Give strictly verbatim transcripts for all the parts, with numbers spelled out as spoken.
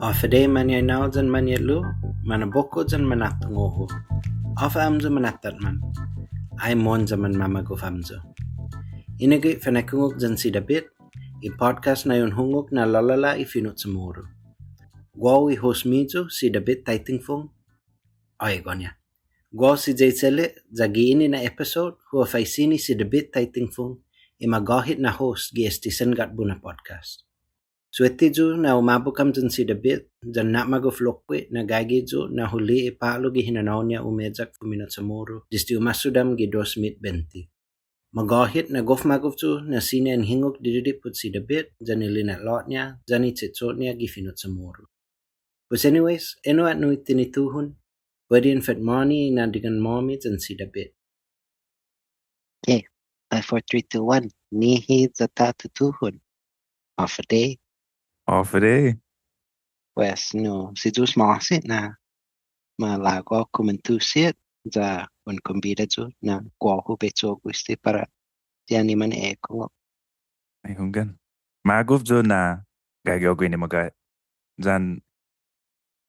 Håfa Adai mañaina-hu yan mañe'lu, manabok-hu yan manatungo'-hu. Håfa hamyo manattatmanu. Ai mohon ya manmamagof hamyo. Enague' i Fanekungok yan si David, i podcast na un hungok na lålåla' i fino' CHamoru. Guåhu i host-miyu, si David Taitingfong. Ai, guåhu ña. Guåhu si Jay Cele, ya gi ini na episode, hu faisen si David Taitingfong, i magåhet na host gi este sen gatbo na podcast. Suette yu' na umabok ham yan si David, yan na'magof lokkue' na gaige yu' na hu li'e' på'lo gi hinanao-ña umeyak fumino' CHamoru, desde umasodda' ham gi dos mit bente. Magåhet na gof magof yu' na siña en hungok didide' put si David, yan i lina'la'-ña, yan i che'cho'-ña gi fino' CHamoru. Pues anyways, ennao ha' nu i tinituhon, puedi en fetmåni i na'dingan-måmi yan si David. Okay, five, four, three, two, one. Nihi ya ta tutuhon. Håfa Adai. Håfa Adai. Pues, no, si Yu'os ma'åse' na malago' hao kumuentusi, ya un kombida yu' na guåhu bai cho'gue este para ti ni manekungok. Ai, hunggan. Magof yu' na gaige hao guini magåhet. Yan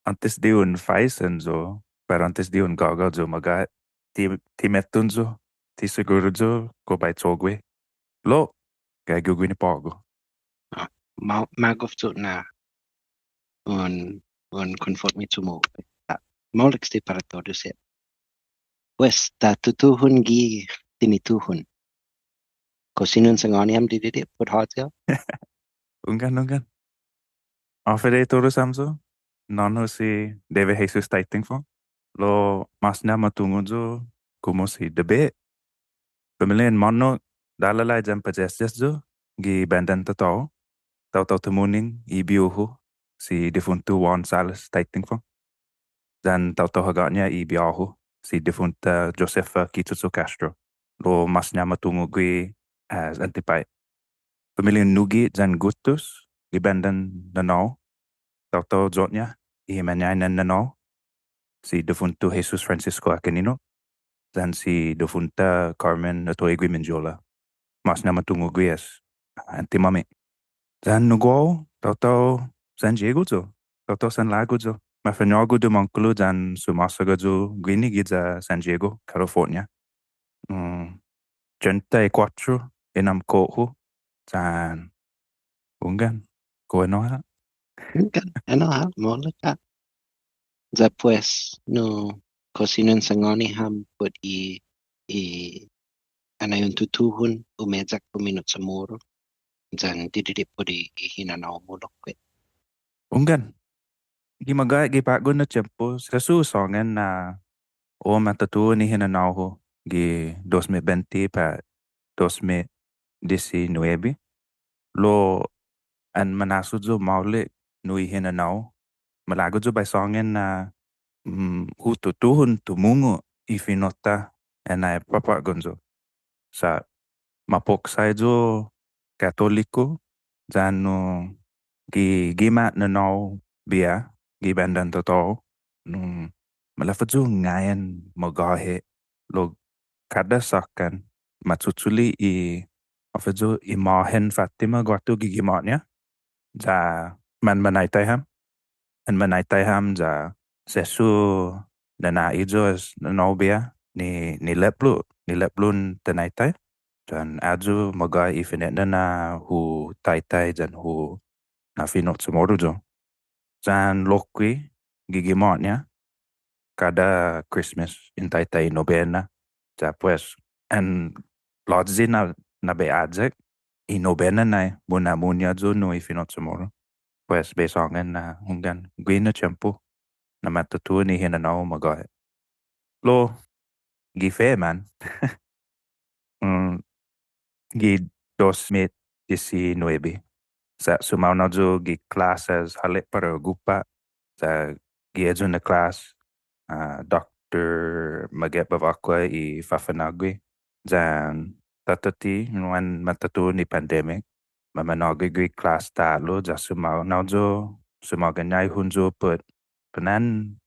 åntes di un faisen yu', pat åntes di un gågao yu' magåhet, ti, ti meton yu', ti seguru yu' kao bai cho'gue. Lao, gaige hao guini på'go. Ah, ma-, magof yu' na un, un konfotme CHamoru. Ah, maolek este para todus. Pues, ta tutuhon gi tinituhon. Kao siña un sangåni ham didide' put håyi hao? Hunggan, hunggan. Håfa Adai todus hamyo, nåna yu' si David Jesus Taitingfong. Lao mås ña matungo' yu' komo si David. Familian månu, dalålai yan payes-yes yu' gi bandan tatå-hu. Taotao Tamuning i bihu-hu, si difunto Juan Salas Taitingfong. Yan taotao Hagåtña i bihu-hu, si difunta Josefa Quichocho Castro. Lao mås ña matungo' gui' as Auntie Pai. Familian Nugi yan Gutus, gi bandan nanå-hu. Taotao Yo'ña, i mañainan nanå-hu, si difunto Jesus Francisco Aquino, yan si difunta Carmen Atoigue Mendiola. Mås ña matungo' gui' as Auntie Mami. Yan nu guåhu, taotao San Diego yu', taotao San Lågu yu'. Mafañågu dumångkolo yan sumåsaga yu' guini giya San Diego, California. Mm, trenta y kuåttro i namko'-hu, yan hunggan, kao ennao ha'. Hunggan, ennao ha', maolek ha'. Ya pues, nu, kao siña un sangåni ham put i, i, anai un tutuhon umeyak fumino' CHamoru, yan didide' put i hinanao-mu lokkue'. Hunggan. Gi magåhet gi på'go na tiempo, sesso hu sångan na un matatuhon i hinanao-hu gi dos mit bente pat dos mit diesinuebe. Lao an manhasso yu' maolek nu i hinanao-hu. Malago' yu' bai sångan na, mm, hu tutuhon tumungo' i fino'-ta annai påtgon yu'. Sa' mapoksai yu' Katoliku, yan nu gi gima' nanå-hu biha, gi bandan tatå-hu, nu, maleffa yu' ngai'an magåhet, lao kada såkkan, machuchule' i, håfa yu', i Måhen Fatima guatu gi gima'-ña, ya manmanaitai ham. Manmanaitai ham ya sesso nina'i yu' as nanå-hu biha ni, ni lepblo, ni lepblon tinaitai. Yan ayu magåhet i fine'nana na hu taitai yan hu na'fino' CHamoru yu'. Yan lokkue' gi gima'-ña kada Christmas in taitai i nobena. Ya pues, an låyi na, na bai ayek i nobena nai muna'munhia yu' nu i fino' CHamoru. Pues bai sångan na hunggan guihi na tiempo na matatuhon i hinanao-hu magåhet. Lao gi fehman, mm, gi dos mit diesinuebe. Sa' sumaonao yu' gi klas as hale' para agupa', sa' gi ayu na klas, ah, Doktor Maget Bevacqua i fafa'nå'gue. Yan tåtte nu an matatuhon i pandemic, mamanå'gue gui' klas ta'lo, ya sumaonao yu', sumåga ñaihon yu' put, put nai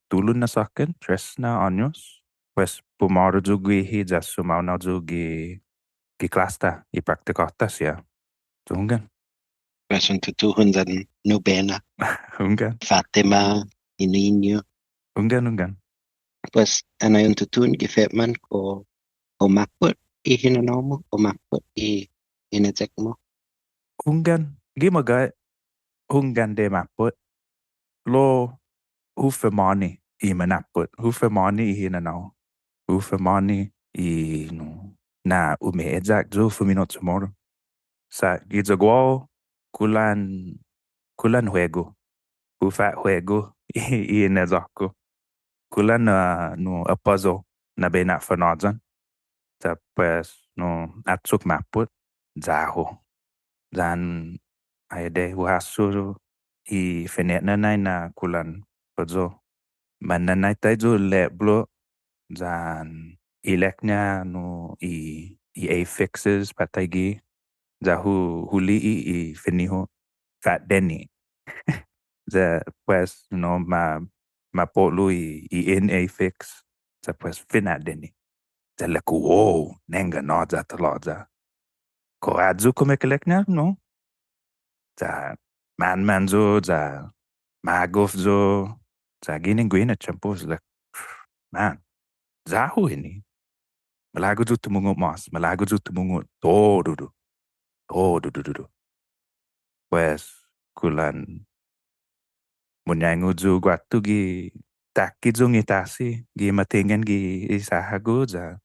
tulu na såkkan, tres na åños. Pues pumåra yu' guihi ya sumaonao yu' gi, gi klas-ta, i praktikå-ta siha. Hunggan. Pues un tutuhon yan nubena. Hunggan. Fatima, i niñu. Hunggan, hunggan. Pues annai un tutuhon gi fetman kao, kao mappot i hinanao-mu, kao mappot i hineyak-mu. Hunggan, gi magåhet, hunggan di mappot. Lao hu fanmagof i manappot. Hu fanmagof i hinanao. Hu fanmagof i, no, na umeyak yu' fumino' Chamoru. Sa' giya guåhu kulan, kulan huegu. Hu fa'huegu i, i hineyåkko. Kulan, ah, no, a puzzle na bai na'funhåyan. Sa' pues, no, achok mappot, ya-hu. Yan ai adai hu hasso i fine'nana nai na kulan puzzle. Manmanaitai yu' lepblo yan ilek-ña nu i, i affixes pat taiguihi. Ya hu, hu li'e' i fino' fa'denne'. Ya pues, you know, ma, ma po'lo i, i in affix. Ya pues fina'denne'. Ya ilek-hu, wow, nangga nåya tåya'. Kao ayu kumekeilek-ña, no? Ya manman yu', ya magof yu', ya ginen guihi na tiempo, ilek, man, ya-hu ini. Malago' yu' tumungo' mås, malago' yu' tumungo' todudu. Todudududu. Pues, kulan munñangu yu' guatu gi takhiyong i tasi, gi matengngang gi i sahågu ya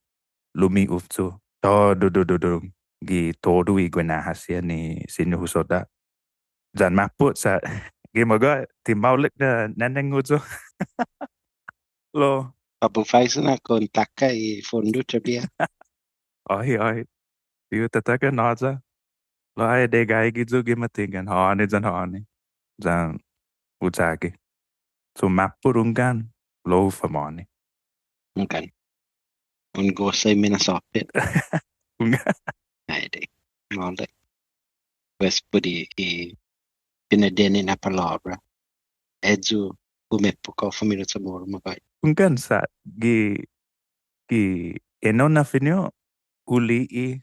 lumi'of yu' todudududu gi todu i guinaha siha ni siña hu sodda'. Yan mappot sa' gi magåhet ti maolek na nanengo' yu'. Lao. Håfa faisen ha' kontakta i fondo trabiha. Åhe', åhe'. Ti hu tataka nåya. Lao ai adai gaige yu' gi matengngang, ha'åni yan ha'åni. Yan hu chagi. So mappot hunggan, lao hu fanmagof. Hunggan. Un gosa i minasåpet. Hunggan. Ai adai. Maolek. Pues put i, i pinadenne' na palåbra. Ayu umeppok hao fumino' Chamoru magåhet. Hunggan sa' gi, gi enao na fino' hu li'e'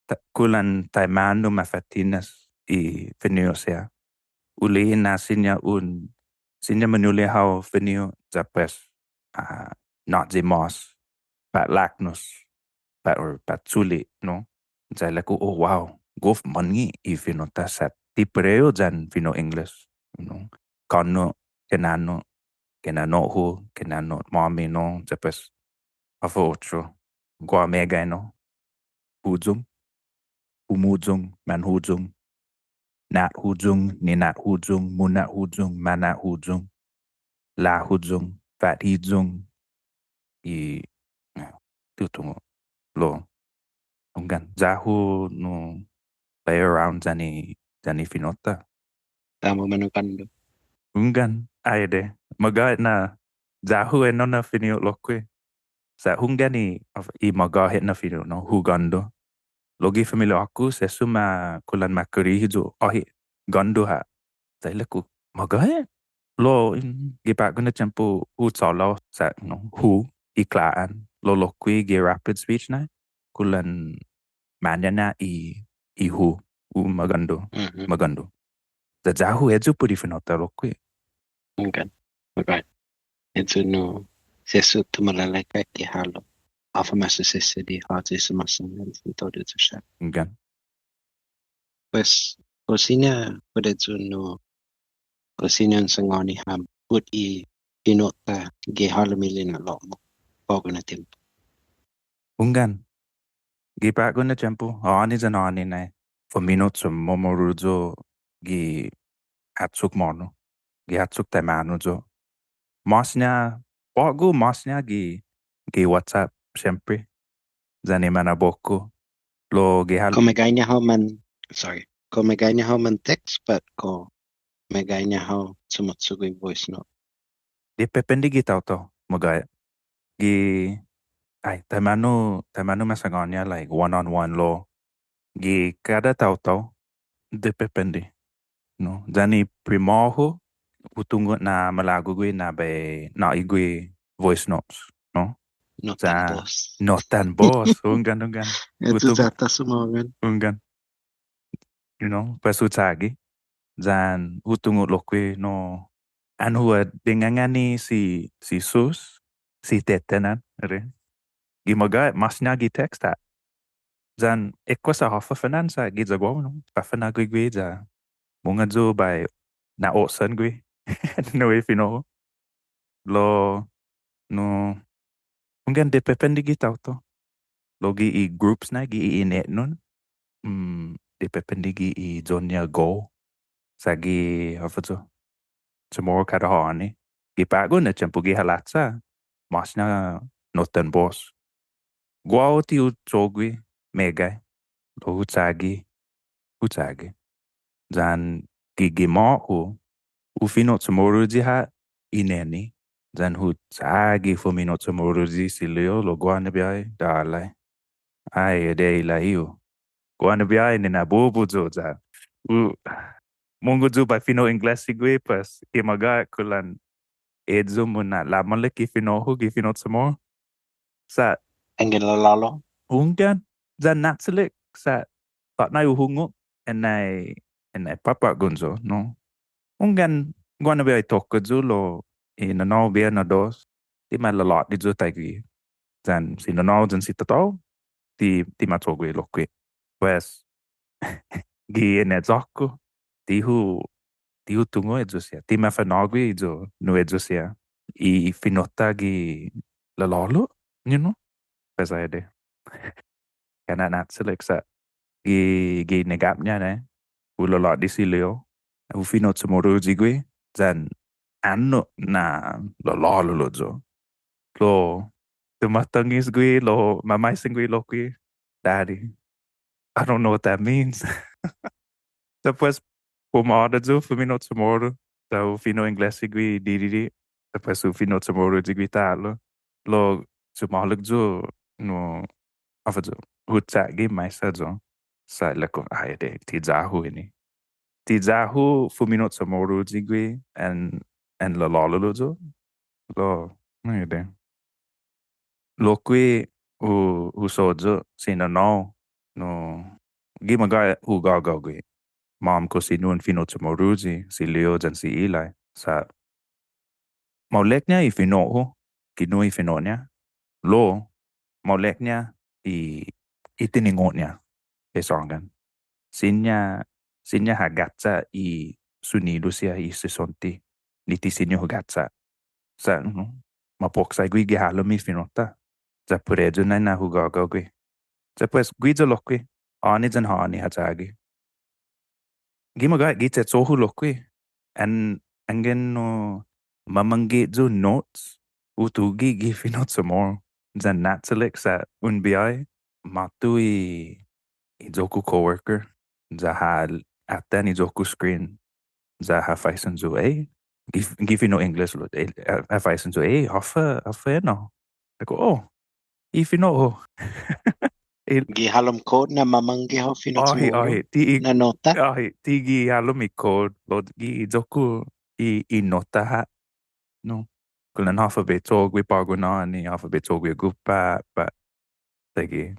ta-, kulan taimanu mafa'tinas i fino' siha. Hu li'e' na siña un, siña mañuli' hao fino' ya pues, ah, nå'yi mås. Pat laknos, pat, or pat chule', no? Ya ilek-hu, oh, wow, gof månnge' i fino'-ta sa' ti parehu yan fino' English, no? Kånno', kinanno', kinanno'-hu, kinanno'-måmi, no? Ya pues, håfa otro, guaha meggai, no? Huyong, humuyong, manhuyong, na'huyong, nina'huyong, muna'huyong, mana'huyong, lahuyong, fa'hiyong, i, ti hu tungo'. Lao, hunggan, ya-hu nu play around yan i, yan i fino'-ta. Tama manugåndo. Hunggan, ai adai. Magåhet na, ya-hu enao na fino' lokkue'. Sa' hunggan i, i magåhet na fino', no, hugåndo. Lao gi familiå-ku, sesso ma kulan ma karihi yu', åhe', gåndo ha'. Sa' ilek-hu, magåhet? Lao, in, gi på'go na tiempo hu chålao sa', no, hu, i klå'an. Lao lokkue' gi rapid speech nai, kulan mañaina i, i hu, hu magåndo, Mhm. magåndo. Ya, ya-hu ayu put i fino'-ta lokkue'. Hunggan. Magåhet. Ayu nu, sesso tumalalaika gi hålom. Håfa ma susesedi, håyi sumåsangan, yan todu eyu siha. Hunggan. Pues, kao siña put ayu nu, kao siña un sangåni ham put i fino'-ta gi halom i lina'la'-mu på'go na tiempo? Hunggan. Gi på'go na tiempo, ha'åni yan ha'åni nai, fumino' Chamomoru yu' gi achok månu, gi achok taimanu yu'. Måsña, på'go måsña gi, gi WhatsApp siempre. Yan i manabok-hu. Lao gi hal- Kao meggaiña hao man, sorry. Kao meggaiña hao man text, pat kao meggaiña hao chumuchok i voice note. Dipepende gi taotao, magåhet. Gi, ai, taimanu, taimanu ma sangåni, like, one on one lao. Gi kada taotao, dipepende. No, yan i primu-hu, hu tungo' na malago' gui' na bai nå'i gui' voice notes, no? Notan bos. Notan bos, hunggan, hunggan. Hu tungo'. Hunggan. You know, pues hu chagi. Yan hu tungo' lokkue' no, an hu ha dengangani si, si Sus, si Tetenan, ere. Gi magåhet, mås ña gi text ha'. Yan ekua' sa' håfa fana'an sa' giya guåhu, no, fafa'na'gue gui' ya mungnga yu' bai na'o'san gui' nu i fino'-hu. Lao, no, hunggan, depende gi taotao. Lao gi i groups na, gi i inetnon, mm, depende gi i iyon-ña goal. Sa' gi, håfa ayu, CHamoru kada ha'åni. Gi på'go na tiempo gi halacha, mås na notan bos. Guåhu ti hu cho'gue meggai, lao hu chagi, hu chagi. Yan gi, gi gima'-hu, hu fino' CHamoruyi ha' i neni, yan hu chagi fumino' CHamoruyi si Leo, lao guaha na biahi, dålai. Ai, adei lahi-hu. Guaha na biahi ninabubu yu' ya. Hu, mungnga yu' bai fino' Inglesi gui', pues, gi magåhet kulan eyu muna'lamaolek i fino'-hu gi fino' CHamoru. Sa' anggen lalålo'. Hunggan, ya na'chalek sa' tåtnai hu hungok, annai, annai påtgon yu', no. Hunggan, guaha na biahi tåka yu' lao i nanå-hu biha na dos, ti ma lalåte' yu' taiguihi. Yan si nanå-hu yan si tåta-hu, ti, ti ma cho'gue lokkue'. Pues, gi enao iyo-ku, ti hu, ti hu tungo' eyu siha. Ti ma fa'nå'gue yu' nu eyu siha i fino'-ta gi lalålo', you know? Pues ai adei. Kana' na'chalek sa' gi, gi nigap-ña nai, hu lalåte' si Leo, hu fino' CHamoruyi gui', yan annok na lalålo' yu'. Lao tumåtånges gui', lao mamaisen gui' lokkue', Daddy, I don't know what that means. Despues, pumåra yu' fumino' CHamoru, ya hu fino' Inglesi gui' didide', despues hu fino' CHamoruyi gui' ta'lo. Lao chumålek yu', no, håfa ayu, hu chagi maisa yu'. Sa' ilek-hu, ai adei, ti ya-hu ini. Ti ya-hu fumino' CHamoruyi gui' an, an lalålo' yu'. Lao, ai adei. Lokkue' hu, hu sohyo' si nanå-hu, no, gi magåhet hu gågao gui'. Mom kao siña un fino' CHamoruyi si Leo yan si Eli. Sa' maolekña i fino'-hu, kinu i fino'-ña, lao maolekña i, i tiningo'-ña, bai sångan. Siña, siña ha gacha' i sunidu siha i sisonti, ni ti siña hu gacha'. Sa', no, mapoksai gui' gi halom i fino'-ta. Ya put eyu nai na hu gågao gui'. Ya pues, guiya lokkue', ha'åni yan ha'åni ha chagi. Gi magåhet gi che'cho'-hu lokkue'. An, anggen, no, mamangge' yu' notes, hu tuge' gi fino' CHamoru. Yan na'chalek sa' un biahi, måtto i, i iyo-ku coworker. Ya ha atan i iyo-ku screen. Ya ha faisen yu', eh, gi, gi fino' English lao, eh, ha, ha faisen yu', eh, håfa, håfa enao. Ilek-hu, oh, i fino'-hu. I, gi halom code na mamangge' hao fino' CHamoru. Åhe', åhe', ti i, na nota. Åhe', ti gi halom i code, lao gi iyo-ku i, i nota ha'. No. Kulan håfa bai cho'gue på'go na, ni håfa bai cho'gue guaha, pat, taiguihi.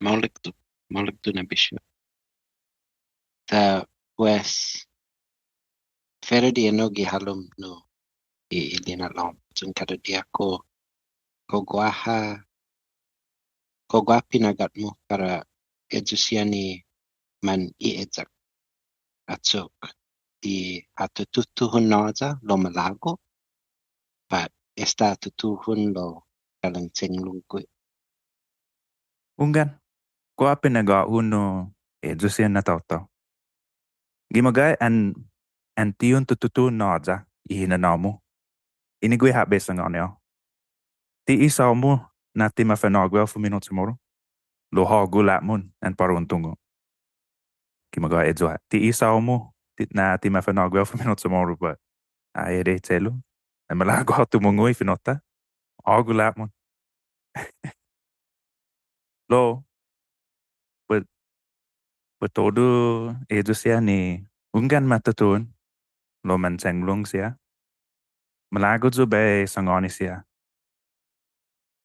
Maolek yu', maolek yu' na bihu. Ta, pues, fuera di enao gi halom nu i, i lina'la'-mu, yan kada diha kao, kao guaha, kao guaha pinagat-mu para eyu siha ni man e'eyak achok i ha tututuhon na'ya lao malago', pat esta tutuhon lao kalan chenglong gue'. Hunggan, kao pinagat-hu nu eyu siha na taotao. Gi magåhet an, an ti un tututuhon na'ya i hinanao-mu. Ini gue' ha' bai sangåni hao. Ti isao-mu na ti ma fa'nå'gue hao fumino' CHamoru. Lao hågu la'mon an para un tungo'. Gi magåhet eyu ha'. Ti isao-mu, ti, na ti ma fa'nå'gue hao fumino' CHamoru, but ai adei che'lu. An malago' hao tumungo' i fino'-ta. Hågu la'mon. Lao, put, put todu eyu siha ni hunggan ma tutuhon, lao manchenglong siha. Malago' yu' bai sangåni siha.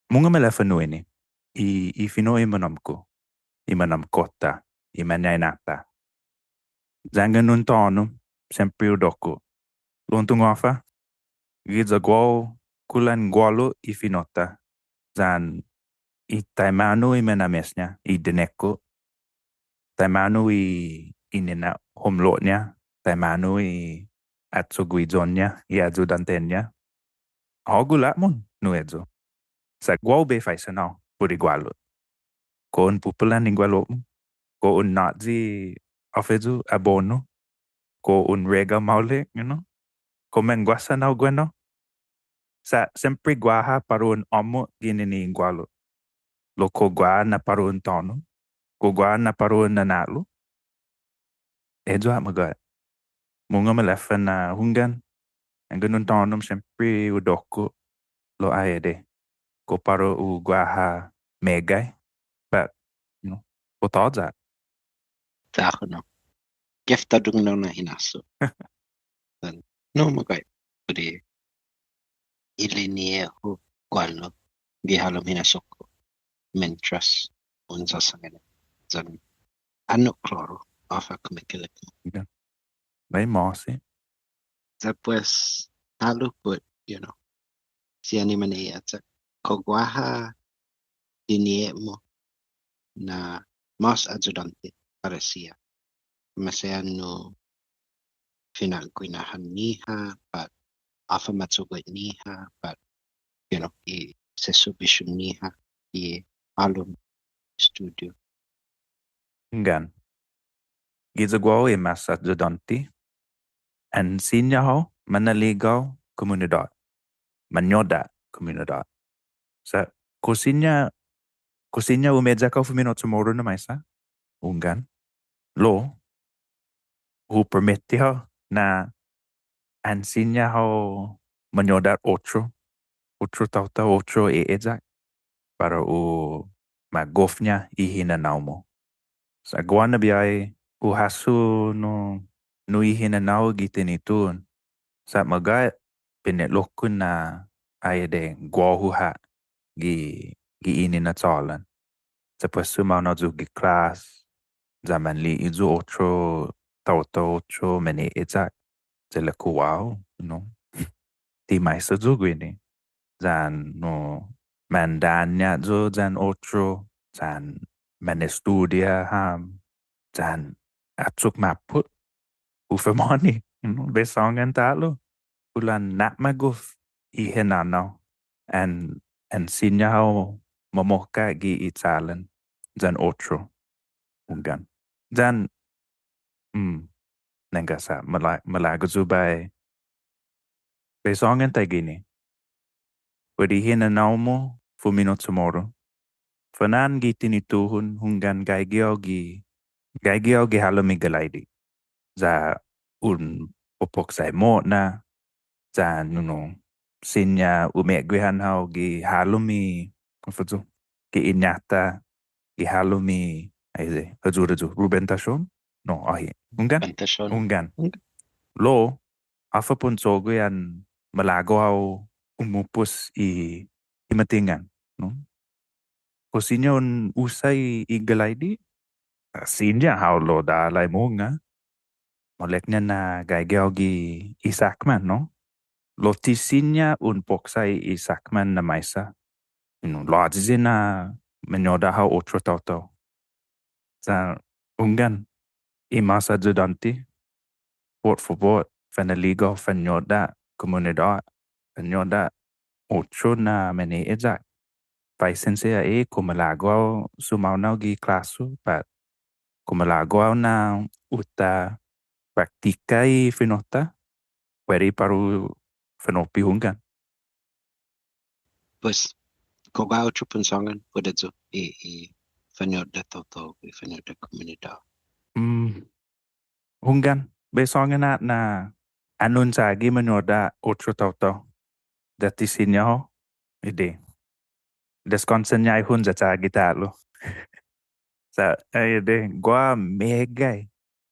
Mungnga maleffa nu ini, i, i fino' i manåmko', i manåmko'-ta, i mañaina-ta. Yanggen un tånom, siempre u dokko'. Lao un tungo' håfa, giya guåhu kulan guålu i fino'-ta. Yan i taimanu i minames-ña, i dinekko'. Taimanu i, i nina'homlo'-ña, taimanu i acho'guiyon-ña, i ayudanten-ña. Hågu la'mon nu eyu. Sa' guåhu bai faisen hao put i guålu. Kao un pupulan i guålu-mu. Kao un nå'yi, håfa eyu, abono. Kao un rega maolek, you know. Kao manguåsa nai guennao. Sa' siempre guaha para un åmot ginen i guålu. Lao kao guaha na para un tånom. Kao guaha na para un nana'lo. Eyu ha' magåhet. Mungnga maleffa na hunggan. Yanggen un tånom siempre u dokko'. Lao ai adai. Kao para u guaha meggai. But, you know, kao tåya'. Sa' hågu no. Gef ta dungdong na hinasso. Yan, no, magåhet. Put i ilelek-ña i guålu gi halom hinasso-ku. Mientras un sasangan. Yan, annok klåru, håfa kumeke'ilek-mu. Bai ma'åse'. Sa' pues, ta'lo put, you know, siha ni mane'eyak, kao guaha diñe'e-mu na mas ayudånte para siha. Maseha nu fina'guinahan-ñiha, pat håfa macho'gui-ñiha, pat, you know, i sesubision-ñiha, i halom estudio. Hunggan. Giya guåhu i mas ayudånte, an siña hao manaligao komunidåt. Mañodda' komunidåt. Sa' kao siña, kao siña umeyak hao fumino' Chamoru na maisa, hunggan. Lao, hu prometi hao na an siña hao mañodda' otro, otro taotao, otro e'eyak, para u magofña i hinanao-mu. Sa' guaha na biahi hu hasso nu, nu i hinanao-hu gi tinituhon. Sa' magåhet pine'lo-ku na ai adai guåhu ha' gi, gi ini na chålan. Sa' pues sumaonao yu' gi klas, ya manli'e' yu' otro taotao, otro mane'eyak. Ya ilek-hu, wow, no. Ti maisa yu' guini. Yan, no, mandaña' yu' yan otro, yan manestudia ham, yan achok mappot. Hu fa'magof, no, bai sångan ta'lo. Kulan na'magof i hinanao. An, an siña hao mamokkat gi i chålan. Yan otro. Hunggan. Yan, mm, nangga sa', mala-, malago' yu' bai, bai sångan taiguini. Put i hinanao-mu fumino' Chamoru. Fana'an gi tinituhon hunggan gaige hao gi, gaige hao gi halom i galaide'. Ya un popoksai mo'na, ya, you know, siña umeguihan hao gi halom i, håfa eyu, gi iñata, gi halom i, ai, ayuda yu', rubentasion? No, åhe'. Hunggan? Rubentasion. Hunggan. Hunggan. Lao, håfa para un cho'gue an malago' hao umupos i, i matingan, no? Kao siña un usa i, i galaide'? Siña hao lao dålai mungnga. Maolekña na gaige hao gi i sakman, no? Lao ti siña un poksai i sakman na maisa. You know, lao åhe' na mañodda' hao otro taotao. Sa' hunggan, i mas ayudånte, put fabot, fanaligao, fañodda' komunidåt, fañodda' otro na mane'eyak. Faisen siha, eh, kao malago' hao sumaonao gi klas-hu, pat kao malago' hao na u ta praktika i fino'-ta, puede para u fanoppe hunggan. Pues, kao guaha otro para un sångan, puede yu', i, i fañodda' taotao, i fañodda' komunidåt. Mm, hunggan, bai sångan na, na an un chagi mañodda' otro taotao. Ya ti siña hao, adei. Deskånsañaihon ya chagi ta'lo. Sa', ai adei, guaha meggai.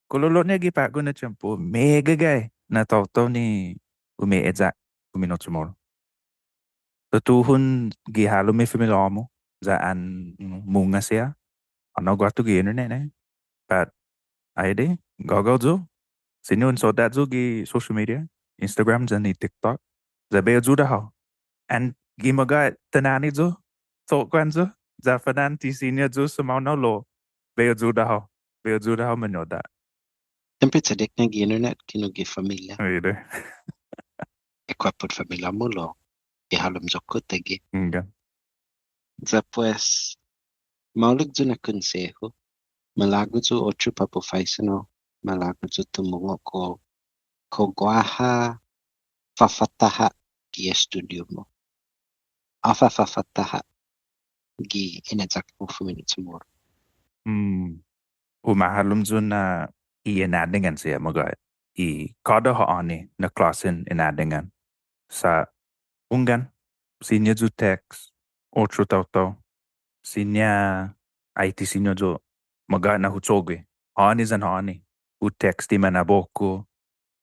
Kololo'ña gi på'go na tiempo, meggai na taotao ni ume'eyak fumino' Chamoru. Tutuhon gi halom i familia-mu, ya an, you know, mungnga siha. Annai guatu gi internet, eh. But Ai adai, gågao yu'. Siña un sodda' yu' gi social media, Instagram yan i TikTok. Ya bai ayuda hao. An gi magåhet tinane' yu', cho'gue yu', ya fana'an ti siña yu' sumaonao lao, bai ayuda hao. Bai ayuda hao mañodda'. Siempre chaddek na gi internet, kinu gi familia. Ai adai. Ekua' put familia-mu lao, gi halom iyo-ku taiguihi. Hunggan. Ya pues, maolek yu' na konseho. Malago' yu' otro para bai faisen hao. Malago' yu' tumungo' kao, kao guaha fafa'tå'lo gi estudio-mu. Håfa fafa'tå'lo gi ineyakmo fumino' CHamoru. Hmm. Humåhalom yu' na i inadingan siha magåhet. I kada ha'åni na klåsen inadingan. Sa' hunggan, siña yu' text otro taotao. Siña ai ti siña yu' magåhet na hu cho'gue. Ha'åni yan ha'åni. Hu text i manabok-hu.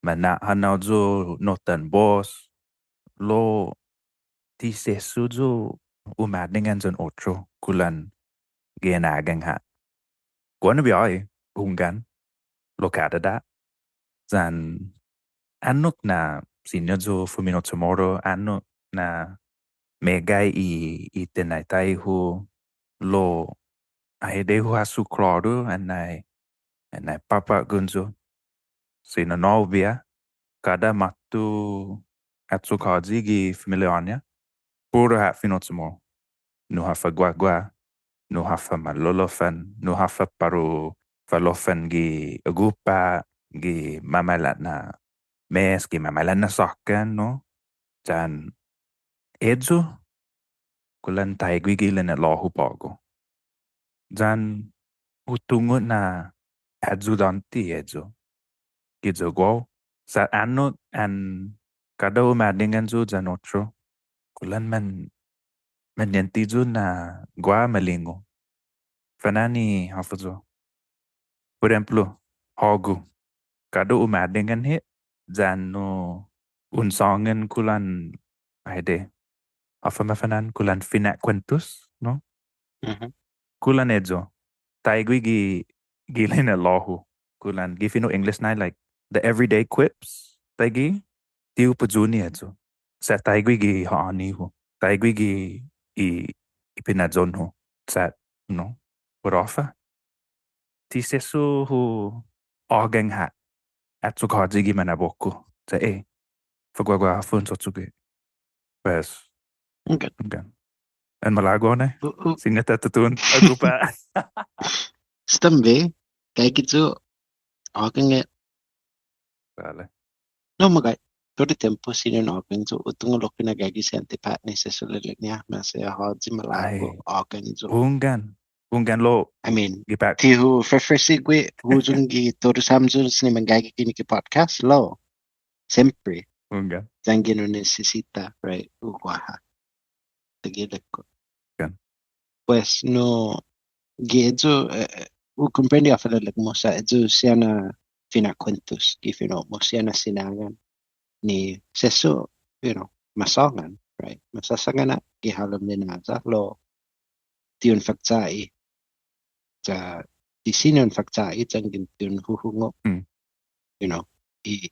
Mana'hanao yu' notan bos. Lao ti sesso yu' umadingan yan otro kulan gi inagang ha'. Guaha na biahi, hunggan, lao kadada'. Yan annok na siña yu' fumino' CHamoru, annok na meggai i, i tinaitai-hu, lao ai adai hu hasso klåru, anai, anai påtgon yu'. Si nanå-hu biha, kada måtto achok håyi gi familiå-ña, puru ha' fino' CHamoru. Nu håfa guaguaha, nu håfa malolofan, nu håfa para u falofan gi agupa', gi mamaila' na mes, gi mamaila' na såkkan, no? Yan eyu, kulan taigue gi lina'la'-hu på'go. Yan hu tungo' na ayudånte eyu. Giya guåhu, sa' annok an kada umadingan yu' yan otro, kulan man, manñente yu' na guaha malingu. Fana'an i håfa yu'. Por ehemplo, hågu. Kada umadingan hit, yan nu un sångan kulan, ai adai. Håfa mafa'na'an, kulan finakkuentos, no? Mhm. Kulan eyu. Taigue gi, gi lina'la'-hu. Kulan gi fino' English nai, like, the everyday quips. Taiguihi, ti hu payuni eyu. Sa' taigue gi ha'åni-hu. Taigue gi i, i pinayon-hu. Sa', no? Put håfa. Ti sesso hu ågang ha'. Achok håyi gi manabok-hu. Sa', eh, faguaguaha håfa un cho'cho'gue. Pues. Hunggan. Hunggan. An malago' na. Uh, uh. Siña ta tutuhon. Agupa'. Esta bai gaige yu' ågang ha'. Dale. No, magåhet. Todu i tiempo siña un ågang yu', hu tungo' lokkue' na gaige siha anti påtne, sesso ilek-ña, maseha håyi malago' ågang yu'. Hunggan. Hunggan lao. I mean, gi påt- ti hu fefesi gui', huyong gi todus hamyo ni manggaige guini gi podcast, lao. Siempre. Hunggan. Yanggen un nisisita, right? Hu guaha. Taiguihi ilek-hu. Hunggan. Pues, no, gi eyu, eh, eh, hu komprende håfa ilelek-mu sa' eyu siha na finakkuentos, gi fino'-mu siha na sinangan. Ni sesso, you know, masångan, right? Masåsangan ha' gi halom lina'la' lao ti un fakcha'i. Ya, ti siña un fakcha'i, yanggen ti un huhungok. Hmm. You know, i,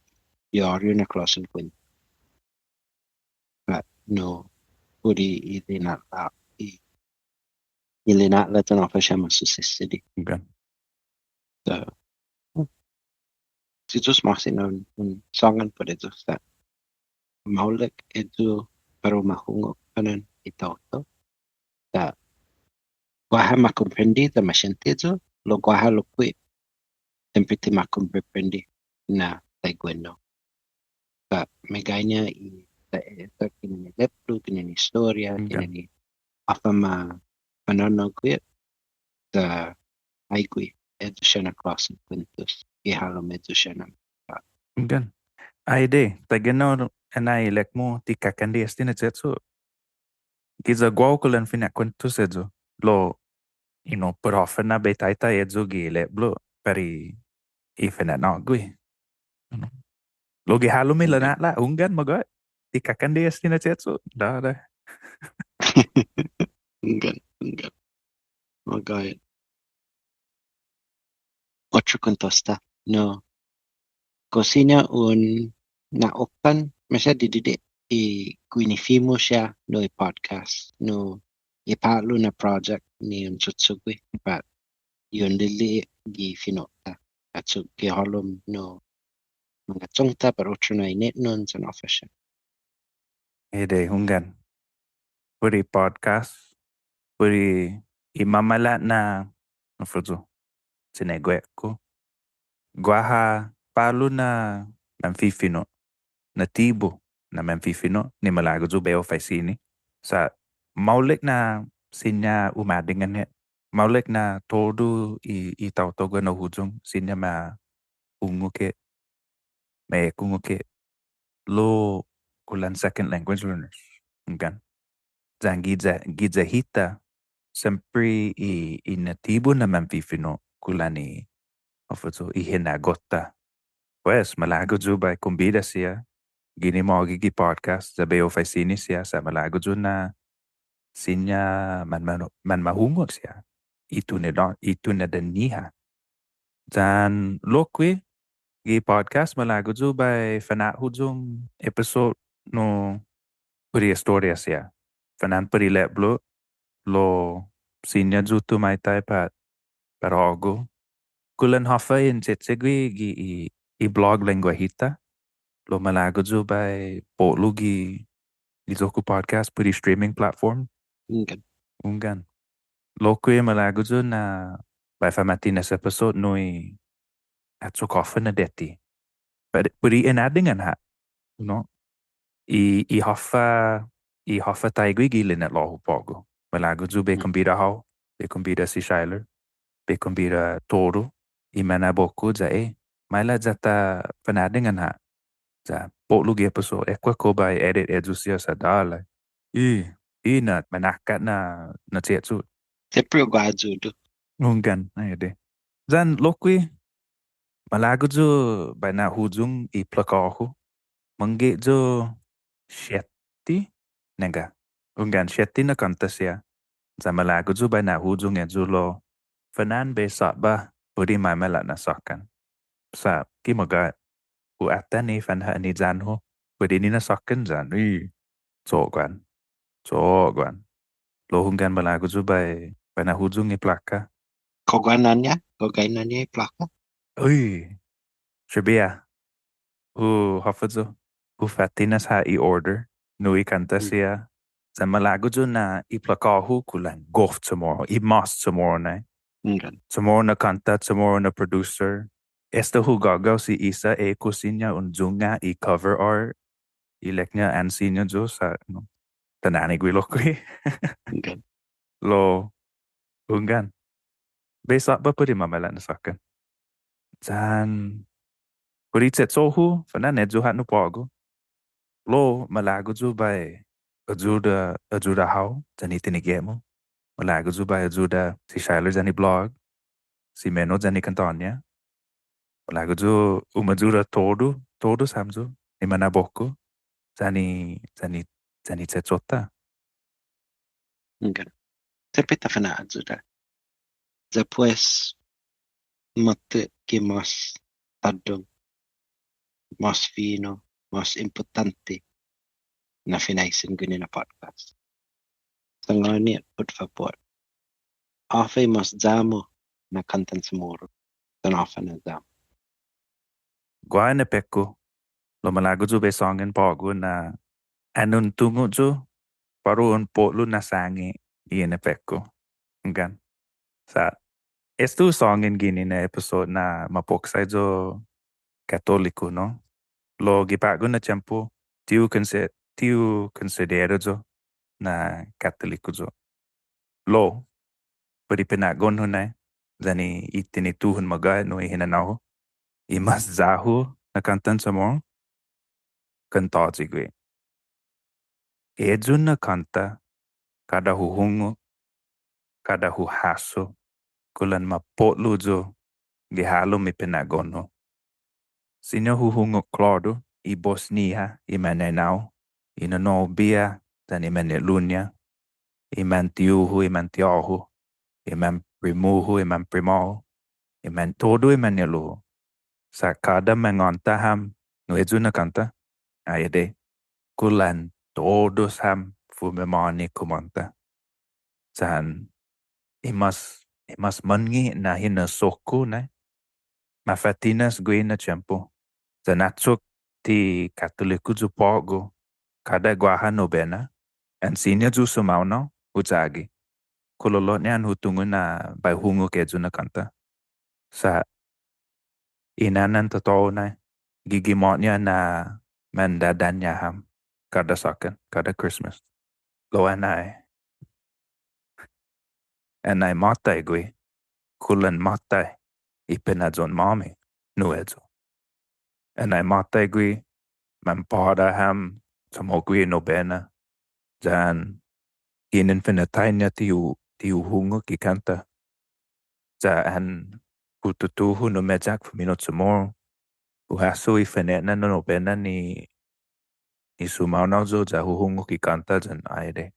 i årio na klåsen kuentos. But no, put i lina'la', i, i lina'la' ya un håfa siha ma susesedi. Hunggan. So, si Yu'os ma'åse' na un, un sångan put eyu sa' maolek eyu para u mahungok fana'an i taotao. Sa' guaha ma komprende ya ma siente eyu, lao guaha lokkue' siempre ti ma komprende na taiguenao. Sa' meggaiña i, sa', eh, sa' ginen i lepblo, ginen i estoria, ginen i håfa ma fanånå'gue, sa' aigue, eyu siha na klåsen kuentos, gi halom eyu siha na. Hunggan. Ai adai, taiguenao, anai ilek-mu, ti kakande' este na che'cho'. Giya guåhu kulan finakkuentos eyu. Lao, you know, put håfa na bai taitai eyu gi lepblo, para i fanånå'gue. Lao gi halom i lina'la', hunggan magåhet. Ti kakande' este na che'cho'. Dådå'. Hunggan, hunggan. Magåhet. otro kuentos-ta, no. Kao siña un na'open, maseha didide' i guinifi-mu siha nu i podcast, nu i palu na project ni un cho'cho'gue, pat i un lili'e' gi fino'-ta, achok gi hålom nu mangachong-ta, pat otro na inetnon yan ofisa. Ede, hunggan. Put i podcast, put i mamaila' na, håfa ayu, chineguekko. Guaha palu na manfifino', natibu na manfifino', ni malago' yu' bai hu faisen. Sa' maolek na siña umadingan hit. Maolek na todu i, i taotao guaha na huyong, siña ma hungok hit, ma ekungok hit lao kulan second language learners. Hunggan. Yan giya, giya hita, siempre i, i natibu na manfifino' kulan i, håfa ayu, i hinago'-ta. Pues, malago' yu' bai kombida siha, guini magi gi podcast, ya bai hu faisen siha, sa' malago' yu' na siña man, man, manmahungok siha i tunåda-, i tunåda-ñiha. Yan lokkue', gi podcast malago' yu' bai fanhuyong episode nu put i estoria siha. Fana'an put i lepblo, lao siña yu' tumaitai pat, pat hågu. Kulan håfa in che'che'gue gi i, i blog Lengguahi-ta. Lao malago' yu' bai po'lo gi, gi iyo-ku podcast put i streaming platform. Hunggan. Hunggan. Lokkue' malago' yu' na bai fama'tinas episode nu i achok håfa na dette. But, put i inadingan ha', no? I, i håfa, i håfa taigue gi lina'la'-hu på'go. Malago' yu' bai kombida hao, bai kombida si Schuyler, bai kombida todu i manabok-hu ya, eh, maila' ya ta fanadingan ha'. Ya po'lo gi episode, ekua' kao bai edit eyu siha sa' dåla'. I, i na manakkat na, na che'cho'. Siempre guaha ayu. Hunggan, ai adai. Yan lokkue', malago' yu' bai na'huyong i plakå-hu. Mangge' yu' siette, nangga. Hunggan, siette na kånta siha. Sa' malago' yu' bai na'huyong eyu lao fana'an bai såba put i mamaila' na såkkan. Sa' ki magåhet, hu atan i fanha'aniyan-hu put i na såkkan yan, i, cho'gue. Cho'gue. Lao hunggan, malago' yu' bai, bai na'huyong i plåka. Kao guaha na'an-ña? Kao guaha na'an-ña i plåka? Ui. Trivia. Hu, håfa ayu, hu fa'tinas ha' i order nu i kånta siha. Sa' malago' yu' na i plakå-hu kulan gof Chamorro, i mas Chamorro nai. Hunggan. Chamorro na kånta, Chamorro na producer. Esta hu gågao si Isa, eh, kao siña un yungga i cover art. Ilek-ña an siña yu' sa', no. Ta na'an i guihi lokkue'. Hunggan. Lao, hunggan. Bai såba put i mamaila' na såkkan. Yan put i che'cho'-hu, fana'an eyu ha' nu på'go. Lao malago' yu' bai ayuda, ayuda hao yan i tinige'-mu. Malago' yu' bai ayuda si Schuyler yan i blog, si Meno yan i kånta-ña. Malago' yu' umayuda todu, todus hamyo, i manabok-hu, yan i, yan i, yan i che'cho'-ta. Hunggan. Siempre ta fana'ayuda. Ya pues, måtto ki mas tåddong, mas fino, mas impottånte na finaisen guini na podcast. Sangåni, put fabot. Håfa i mas ya-mu na kåntan Chamorro. Yan håfa na ya-mu. Guaha inepek-hu, lao malago' yu' bai sångan på'go na annai un tungo' yu' para un po'lo na sångan i inepek-hu. Hunggan. Sa', esta hu sångan guini na episode na mapoksai yu' Katoliku, no? Lao gi på'go na tiempo, ti hu konse-, ti hu konsidera yu' na Katoliku yu'. Lao, put i pinatgon-hu nai, yan i tinituhon magåhet nu i hinanao-hu, i mas ya-hu na kåntan Chamorro, Kantåyi Gui'. Eyu na kånta, kada hu hungok, kada hu hasso, kulan mapo'lo yu' gi halom i pinatgon-hu. Siña hu hungok klåru i bos-ñiha, i mañaina-hu, i nonobia, yan i mañe'lu-ña, i mantiu-hu, i mantia-hu, i manprimu-hu, i manprima-hu, i man-, todu i mañe'lu-hu. Sa' kada mangånta ham nu eyu na kånta, ai adai, kulan todus ham fumemani kumånta. Yan i mas, i mas månnge' na hinasso-ku nai, mafa'tinas gui' na tiempo. Yan achok ti Katoliku yu' på'go, kada guaha nobena, an siña yu' sumaonao, hu chagi. Kololo'ña an hu tungo' na bai hu hungok eyu na kånta. Sa' i nånan tatå-hu nai, gi gima'-ña na mandadaña' ham kada såkkan, kada Christmas. Lao annai, annai måtai gui', kulan måtai i pinayon-måmi nu eyu. Annai måtai gui', manpåra ham chumo'gue i nobena, yan ginen finataiña ti hu, ti hu hungok i kånta. Ya an hu tutuhon umeyak fumino' CHamoru, hu hasso i fine'nana na nobena ni, ni sumaonao yu' ya hu hungok i kånta yan ai adai.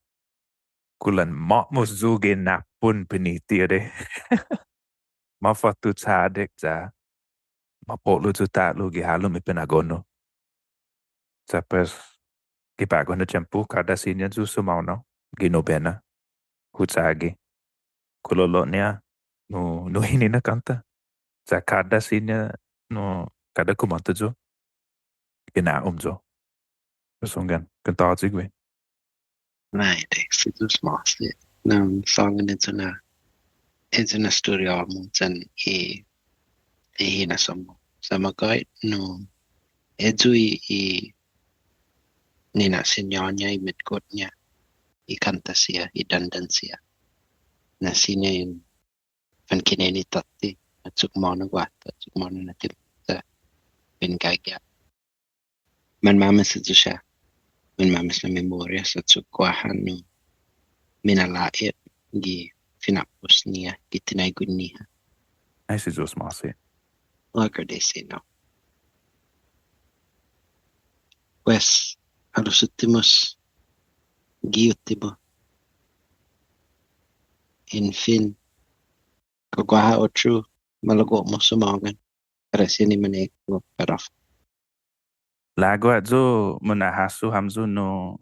Kulan måtmos yu' gi napon piniti adai. Mafåtto chaddek ya mapo'lo yu' ta'lo gi halom i pinayon-hu. Sa' pues, gi på'go na tiempo kada siña yu' sumaonao gi nobena, hu chagi. Kololo'ña nu, nu ini na kånta. Sa' kada siña nu, kada kumånta yu', gina'om yu'. Pues hunggan, kuentos gue'. Ai adai, si Yu'os ma'åse'. Na, sångan eyu na, eyu na estoria-mu yan i, i hinasso-mu. Sa' magåhet nu, eyu i, i nina'siñå-ña i metgot-ña, i kånta siha, i dandan siha. Na siña in fankinenne' tåtte, achok mo'na guatu, achok mo'na na tiempo-ta, bai in gaige ha'. Manmames eyu siha, manmames na memoria sa' achok guaha nu minala'et gi fina'pos-ñiha, gi tinaigue-ñiha. Ai, si Yu'os ma'åse'. Hu agradesi, no. Pues, a los últimos, gi uttimo. En fin, kao guaha otro malago'-mu sumångan para siña manegga' para håfa? Malago' yu' muna'hasso hamyo nu,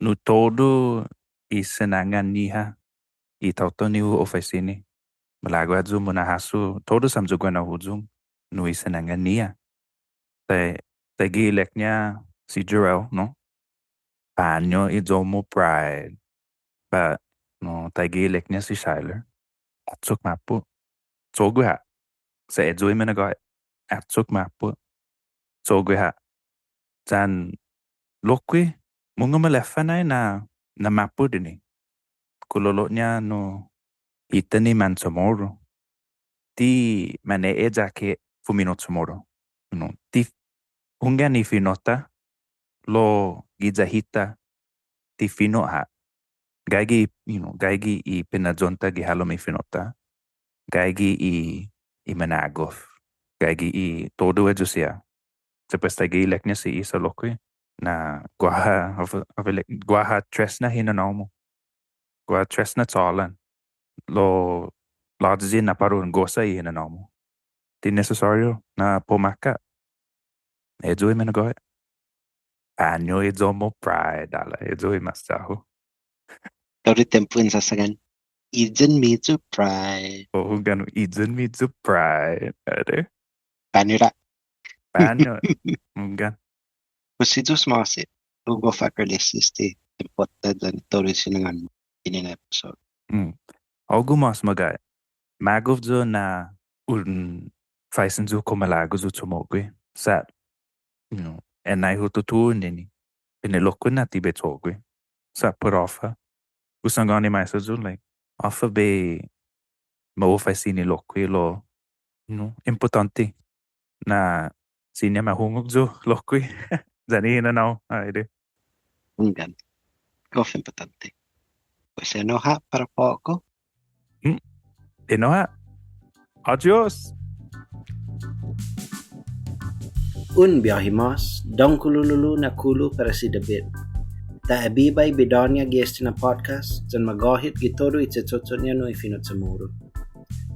nu todu i sinangan-ñiha i taotao ni hu ofresi ni. Malago' yu' muna'hasso todu hamyo guenao huyong nu i sinangan-ñiha. Tai, taiguihi ilek-ña si Jarrell, no? Paña' i iyo-mu pride. But, no, taiguihi ilek-ña si Schyuler. Achok mappot. Cho'gue ha'. Sa' eyu i minagåhet. Achok mappot. Cho'gue ha'. Yan lokkue', mungnga maleffa nai na, na mappot guini. Kololo'ña nu hita ni man CHamoru. Ti mane'eyak hit fumino' CHamoru. No, ti hunggan i fino'-ta, lao giya hita ti fino' ha'. Gaige, you know, gaige i pinayon-ta gi halom i fino'-ta. Gaige i, i minagof. Gaige i todu eyu siha. Sa' pues taiguihi ilek-ña si Isa lokkue'. Na guaha, håfa, håfa ilek, guaha tres na hinanao-mu. Guaha tres na chålan. Lao, lao ti na para un gosa i hinanao-mu. Ti nisisåriu na para u makkat. Eyu i minagåhet. Paña' i iyo-mu pride, ala, eyu i mas ya-hu. Todu tiempo in sasagan, "Iyon-miyu pride." O, hunggan, "Iyon-miyu pride." Adai. Paña' ha'. Paña'. Hunggan. Pues si Yu'os ma'åse', hu gof agradesi este tiempo-ta yan todu i sinangån-mu ginen i episode. Mm. Algu mås magåhet. Magof yu' na un faisen yu' kao malago' yu' chumo'gue. Sa', you know, annai hu tutuhon ini, pine'lo-ku na ti bai cho'gue. Sa' put håfa. Hu sangåni maisa yu', like, håfa bai ma ofresi ni lokkue' lao, you know, impottånte na siña ma hungok yu' lokkue' yan i hinanao, ai adai. Hunggan. Gof impottånte. Pues enao ha' para på'go. Mm. Enao ha'. Adios. Un biåhi mås, dångkolululu na kulu para si David. Ta abiba i bidå-ña gi este na podcast, yan magåhet gi todu i che'cho'-ña nu i fino' CHamoru.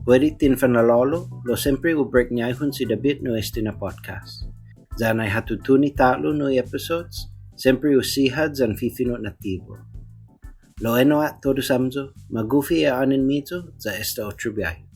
Puede ti en fanhålom, lao siempre u break-ñaihon si David nu este na podcast. Ya annai ha tutuhon ta'lo nu i episodes, siempre u siha yan fifino' natibu. Lao enao ha' todus hamyo, magof i ha'ånen-miyu, ya esta otro biåhi.